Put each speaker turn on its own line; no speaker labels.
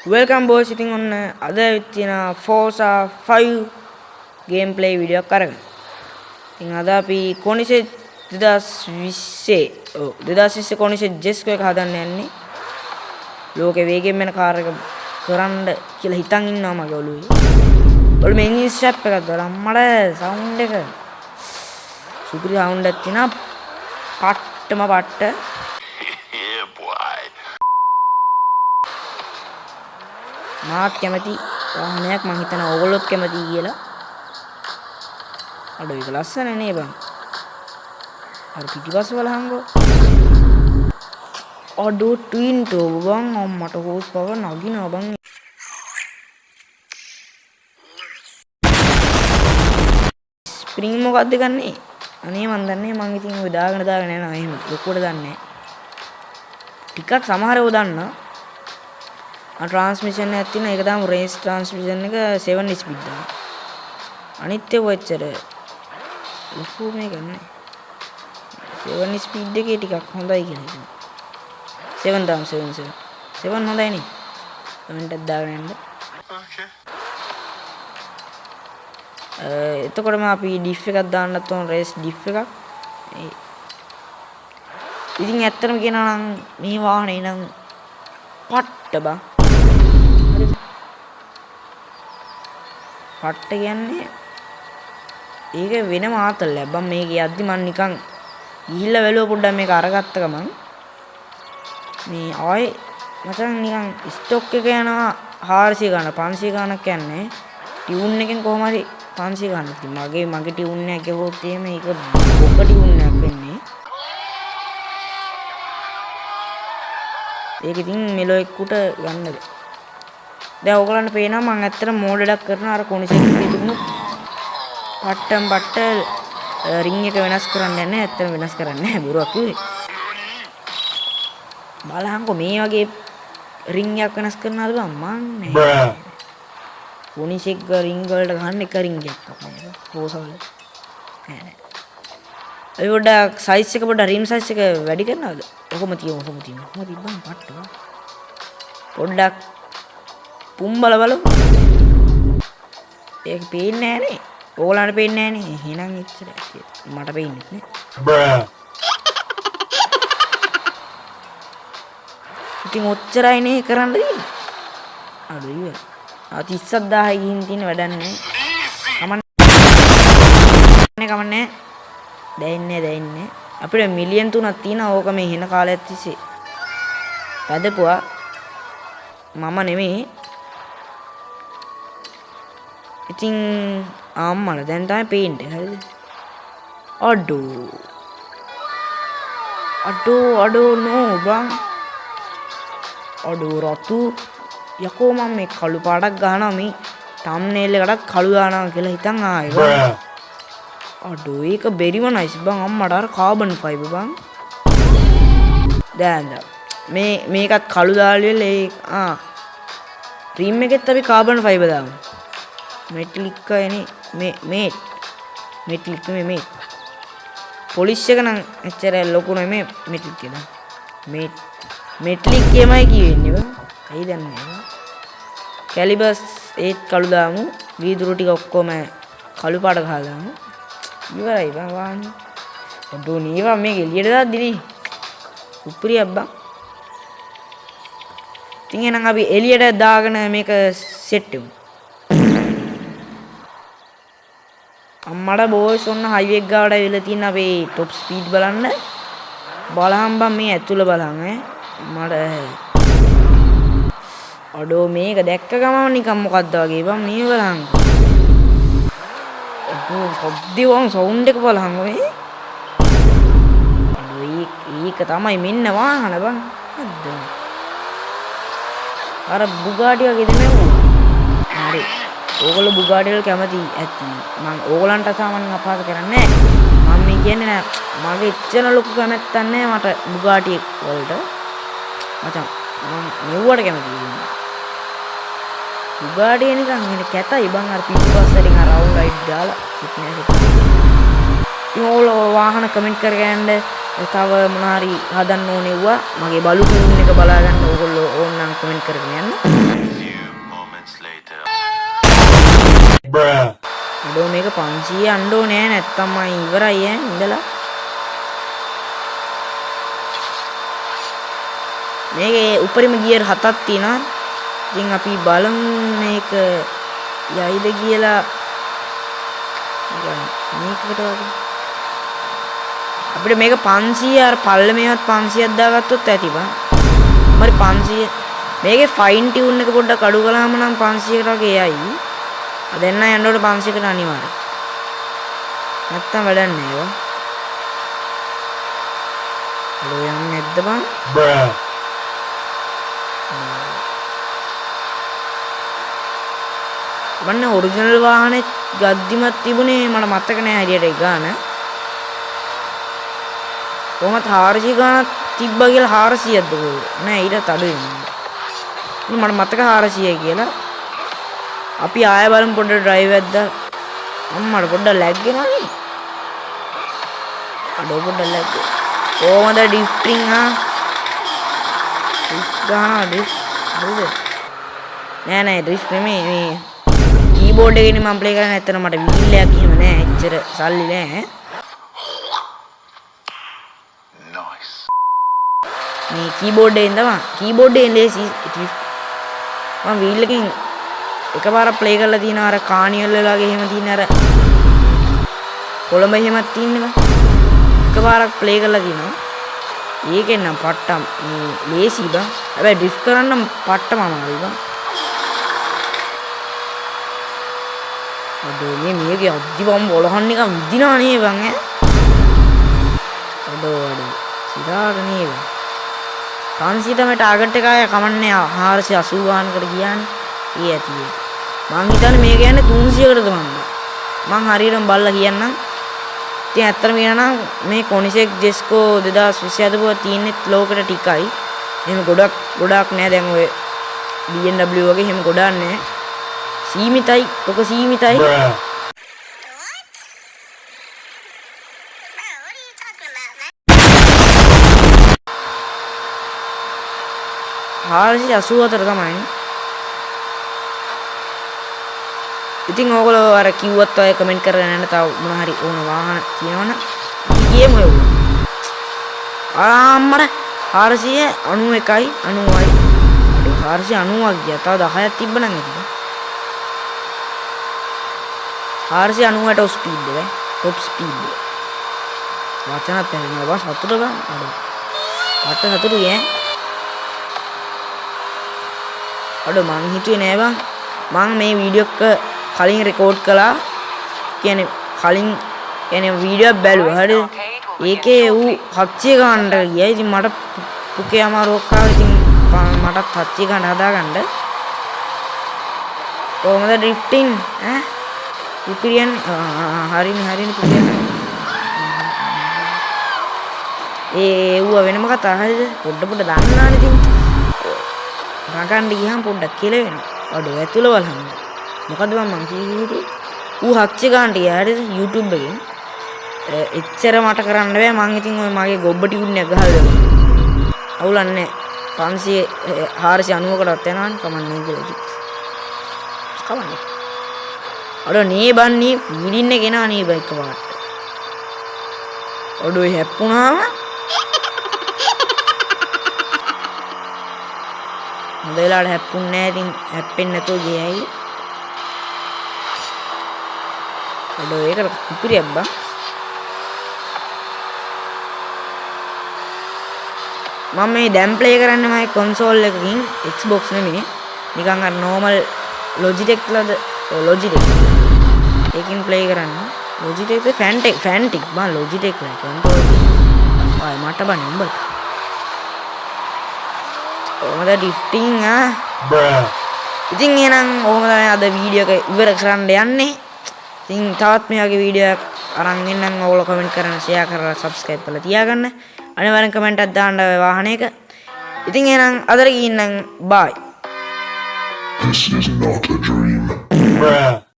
Welcome boys. ඉතින් ඔන්න අද ඇවිත් තියෙන Forza 5 game play video එකක් අරගෙන. ඉතින් අද අපි කොනිසෙ 2020, ඔව්, 2020 කොනිසෙ ජෙස්කෝ එක හදන්න යන්නේ. ලෝකේ වේගෙන් යන කාර් එක කරන්න කියලා හිතන් ඉන්නවා මගේ ඔළුවේ. ඔළුවේ මේ එන්ජින් ස්ට්‍රැප් එකක් දාලා අම්මට සවුන්ඩ් එක සුපිරි සවුන්ඩ් එකක් තියෙනවා. පට්ටම පට්ට.
Yeah, boy.
මාත් කැමති වාහනයක්, මං හිතනවා ඕගොල්ලොත් කැමතියි කියලා. අඩෝ, ඒක ලස්සන නේ බං. අර පිටිපස්ස බලහන්කෝ. අඩෝ, ට්වින් ටර්බෝ බං. අම්මට හෝස් පවර් නගිනවා බං. ස්ප්‍රින්ග් මොකද්ද ගන්නේ? අනේ මන් දන්නේ, මං ඉතින් ඔය දාගෙන දාගෙන යනවා එහෙම. ලොකුවට දන්නේ නැහැ. ටිකක් සමහර ඒවා දන්නා. ආ, ට්‍රාන්ස්මිෂන් එකක් තියෙනවා. ඒක තමයි රේස් ට්‍රාන්ස්මිෂන් එක, 7 ස්පීඩ් දාන්න. අනිත් ඒවා එච්චර ලොකු මේක නෑ. 7 ස්පීඩ් එකේ ටිකක් හොඳයි කියලා හිතෙනවා. 7 දාමු, 7 7. 7 හොඳයි නේ. 7 ටක් දාගෙන යන්න.
Okay.
එතකොටම අපි ඩිෆ් එකක් දාන්නත් ඕන, රේස් ඩිෆ් එකක්. ඒ ඉතින් ඇත්තටම කියනවා නම් මේ වාහනේ නම් පට්ට බං. හරිද? පට්ට කියන්නේ ඒක වෙනම ආතල්ලයක් බං. මේක යද්දි මං නිකන් ගිහිල්ලා බැලුවා පොඩ්ඩක්. මේක අරගත්ත ගමන් මේ ආයේ මචං නිකන් ස්ටොක් එක යනවා 400 ගාන 500 ගානක් යන්නේ ටියුන් එකෙන්. කොහොම හරි 500 ගානක්. ඉතින් මගේ මගේ ටියුන් එකක් ගැහුවොත් එහෙම ඒක බොක්ක ටියුන් එකක් වෙන්නේ. ඒක ඉතින් මෙලෝ එක්කුට ගන්න බෑ. දැන් ඕගොල්ලන්ට පේනවා මං ඇත්තට මෝඩ් එකක් කරන අර කොනිසෙක් එකේ තිබුණු පට්ටම් පට්ට රින්ග් එක වෙනස් කරන්න යන්නේ. ඇත්තටම වෙනස් කරන්නේ නැහැ, බොරුවක් කිව්වේ. බලහන්කෝ, මේ වගේ රින්ග් එකක් වෙනස් කරනවද බං? මං නෑ.
Bruh.
කොනිසෙක් රින්ග් වලට ගහන්න එක රින්ග් එකක් අපේ රෝස වල නෑ නෑ. අපි පොඩ්ඩක් සයිස් එක, පොඩ්ඩක් රිම් සයිස් එක වැඩි කරනවද? ඔහොම තියමු, ඔහොම තියමු. ඔහොම තිබ්බම පට්ට බං. පොඩ්ඩක් පුම්බල බලමු. ඒක පේන්නේ නෑනේ. ඕගොල්ලන්ට පේන්නේ නෑනේ. එහෙනම් එච්චර ඇති. මට පේන්නෙත් නෑ.
Bruh.
ඉතින් ඔච්චරයි නේ කරන්න තියෙන්නේ. අඩෝ, ඉවරයි. ආ, 37,000 ගිහින් තියෙන වැඩක් නෑ. කමන්නේ කමන්නේ. දැනෙන්නේ දැනෙන්නේ. අපිට මිලියන් 3ක් තියෙනවා. ඕක මේ හෙන කාලයක් තිස්සේ පැදපුවා. මම නෙමෙයි. ඉතින් අම්මලා දැන් තමයි පේන්නේ. හරිද? අඩෝ අඩෝ අඩෝ, නෝ බං. අඩෝ, රතු. යකෝ, මම මේ කළු පාටක් ගහනවා, මේ තම්නේල් එකටත් කළු දානවා කියලා හිතන් ආවේ බං.
Bruh.
අඩෝ, ඒක බෙරිම නයිස් බං. අම්මට අර කාබන් ෆයිබර් බං. දැන් දැන් මේ මේකත් කළු දාලා ඒ ආ රිම් එකෙත් අපි කාබන් ෆයිබර් දාමු. මෙට්ලික් අයනේ මේ මේ මෙට්ලික් මේ මේ පොලිෂ් එක නම් එච්චර ලොකු නෙමෙයි. මෙට්ලික් එක මේ මෙට්ලික් කියමයි කියෙන්නේ බං. ඇයි දන්නේ නෑ බං. කැලිබර්ස් ඒත් කළු දාමු. වීදුරු ටික ඔක්කොම කළු පාට ගහලා දාමු. ඉවරයි බං වාහනේ. අඩෝ නේවා, මේක එළියට දාද්දි නේ උප්පිරියක් බං. ඉතින් එහෙනම් අපි එළියට දාගෙන මේක සෙට් වෙමු. අම්මට බෝයිස්, ඔන්න හයිවේ එක ගාවට ඇවිල්ලා තියෙන අපේ ටොප් ස්පීඩ් බලන්න. බලහන් බං, මේ ඇතුළ බලහන් ඈ. මට අඩෝ, මේක දැක්ක ගමන් නිකන් මොකද්ද වගේ බං. මේ බලහන්. අඩෝ, සද්දේ බං, සවුන්ඩ් එක බලහන් මේ. අඩෝ, ඒක තමයි මෙන්න වාහන බං. මොකද්ද බං? අර බුගාටි වගේ දෙමෙව්. හරි. ඕගොල්ලෝ බුගාටි වල කැමති ඇති. මං ඕගොල්ලන්ට සාමාන්‍යයෙන් අපහාස කරන්නේ නෑ. මං මේ කියන්නේ නෑ. මගේ එච්චර ලොකු කැමැත්තක් නෑ මට බුගාටි වලට. මචං මං මෙව්වට කැමතියි. බුගාටි නිකන් එන කැතයි බං. අර පිටිපස්සට නිකන් රවුන්ඩ් ලයිට් දාලා සිට නෑ සිට. ඉතින් ඕගොල්ලෝ වාහන කමෙන්ට් කරගෙන යන්න. තව මොන හරි හදන්න ඕනේ වුණා මගේ බලු ටියුන් එක බලා ගන්න ඕගොල්ලෝ ඕන නම් කමෙන්ට් කරගෙන යන්න.
Few moments later.
Bruh.
අඩෝ මේක 500 යන්න ඕනේ නෑ, නැත්තම් මං ඉවරයි ඈ ඉඳලා. මේකේ උපරිම ගියර් 7ක් තියෙනවා. ඉතින් අපි බලමු මේක යයිද කියලා. මේකට වගේ අපිට මේක 500 අර පල්ලමේවත් 500ක් දාගත්තොත් ඇති බං. හරි 500 මේකේ ෆයින් ටියුන් එක පොඩ්ඩක් අඩු කළාම නම් 500කට වගේ යයි. දැන් නම් යන්න ඕනේ 500කට අනිවාර්යයෙන්. නැත්තම් වැඩක් නෑ ඒවා. හලෝ යන්නේ නැද්ද බං?
Bruh.
බන්න ඔරිජිනල් වාහනේ ගද්දිමත් තිබුණේ මට මතක නෑ හරියට ඒ ගාන. කොහොමත් 400 ගානක් තිබ්බා කියලා 400ක්ද කොහෙද? නෑ ඊටත් අඩු වෙනවා. මට මතක 400යි කියලා. අපි ආය බලමු පොඩ්ඩක් ඩ්‍රයිව් එකක් දාලා. අම්මට පොඩ්ඩක් ලැග් වෙනවා නේ. අඩෝ පොඩ්ඩක් ලැග් වෙනවා. කොහමද ඩ්‍රිෆ්ටිං හා? ඩ්‍රිෆ්ට් ගහනවා ඩ්‍රිෆ්ට්. හරිද? නෑ නෑ ඩ්‍රිෆ්ට් නෙමෙයි මේ කීබෝඩ් එකේනේ මම ප්ලේ කරන්නේ. ඇත්තටම මට වීල් එකක් එහෙම නෑ. එච්චර සල්ලි නෑ.
Nice.
මේ කීබෝඩ් එකෙන් තමයි. කීබෝඩ් එකෙන් ලේසි ඩ්‍රිෆ්ට්. මම වීල් එකෙන් එකපාරක් ප්ලේ කරලා තියෙනවා අර කානිවල් වල වගේ එහෙම තියෙන අර කොළඹ එහෙමත් තියෙන්නේ බං. එකපාරක් ප්ලේ කරලා තියෙනවා. ඒකෙන් නම් පට්ටම් මේ ලේසි බං. හැබැයි ඩ්‍රිෆ්ට් කරන්න පට්ටම අමාරුයි බං. අඩෝ මේ මේකේ අද්දි බම් වලහන් නිකන් විදිනා නේ බං ඈ. අඩෝ අඩෝ සිරාට නේ බං. 500 තමයි ටාගට් එක ආයේ කමන්නේ 480 ගානකට ගියානේ. ඒ ඇති ඒක. මං හිතන්නේ මේක යන්නේ 300කටද මන්ද. මං හරියටම බලලා කියන්නම්. ඉතින් ඇත්තටම කියනවා නම් මේ කොනිසෙක් ජෙස්කෝ 2020 හදපුවා තියෙන්නේ ලෝකෙට ටිකයි. එහෙම ගොඩක් නෑ. දැන් ඔය BMW වගේ එහෙම ගොඩක් නෑ. සීමිතයි. ඔක සීමිතයි.
Bruh.
Bro, what are you talking about, man?
484 තමයි. ඉතින් ඕගොල්ලෝ අර කිව්වත් ඔය කමෙන්ට් කරගෙන යන්න තව මොන හරි ඕන වාහන තියෙනවනම් අපි ගියමු ඒ උඩ. ආම්මර 491යි 90යි. අඩෝ 490ක් ගියා. තව 10ක් තිබ්බනම් ඇති බං. 490 ටොප් ස්පීඩ් එක. ටොප් ස්පීඩ් එක. වචනත් ඇහෙනවා බං සතුට බං. අඩෝ. මට සතුටුයි ඈ. අඩෝ මං හිතුවේ නෑ බං. මං මේ වීඩියෝ එක කලින් රෙකෝඩ් කළා. කියන්නේ කලින් කියන්නේ වීඩියෝ එකක් බැලුවා. හරිද? ඒකේ ඌ 700 ගානට ගියා. ඉතින් මට පුකේ අමාරුවක් ආවා. ඉතින් මටත් 700 ගානට හදාගන්න. කොහොමද ඩ්‍රිෆ්ටිං ඈ? පුපිරියන් හරිනේ හරිනේ පුපිරියන්. ඒ ඌව වෙනම කතා හරිද? පොඩ පොඩ දන්නානේ ඉතින්. රඟන්න ගියාම පොඩ්ඩක් කෙලවෙනවා. අඩෝ ඇතුළ බලන්න. මොකද මං කිය කී හිටියේ? ඌ 700 ගානට ගියා හරිද? YouTube එකෙන්. එච්චර මට කරන්න බෑ. මං ඉතින් ඔය මගේ ගොබ්බ ටියුන් එක ගහලා දෙනවා. අවුලක් නෑ. 490කටවත් යනවනේ කමන්නේ කියලා ඉතින්. කමන්නේ. අඩෝ නේ බන් නේ ෆීලින් එක එනවා නේ බන් එකපාරට. අඩෝ හැප්පුණාම හොඳ වෙලාවට හැප්පුන්නේ නෑ. ඉතින් හැප්පෙන්නේ නැතුව ගියයි. අඩෝ ඒකට කුපිරියක් බං. මම මේ දැන් ප්ලේ කරන්නේ මගේ කන්සෝල් එකකින්, Xbox නෙමෙයි. නිකන් අර නෝමල් Logitech ලද, ඔව් Logitech. ඒකෙන් ප්ලේ කරන්නේ. Logitech ද Fantech බං Logitech නෑ කන්ට්‍රෝල්. ආයි මට බං උඹ. කොහමද ඩ්‍රිෆ්ටිං ආ?
Bruh.
ඉතින් එහෙනම් ඔහොම තමයි අද වීඩියෝ එක ඉවර කරන්න යන්නේ. ඉතින් තවත් මේ වගේ වීඩියෝ එකක් අරන් එන්නම්. ඔයගොල්ලෝ කමෙන්ට් කරන්න, ෂෙයා කරලා, සබ්ස්ක්‍රයිබ් කරලා තියාගන්න. අනිවාර්යෙන් කමෙන්ට් එකක් දාන්න ඔය වාහනයක. ඉතින් එහෙනම් අදට ගිහින් නම් බයි.
This is not a dream.
Bruh.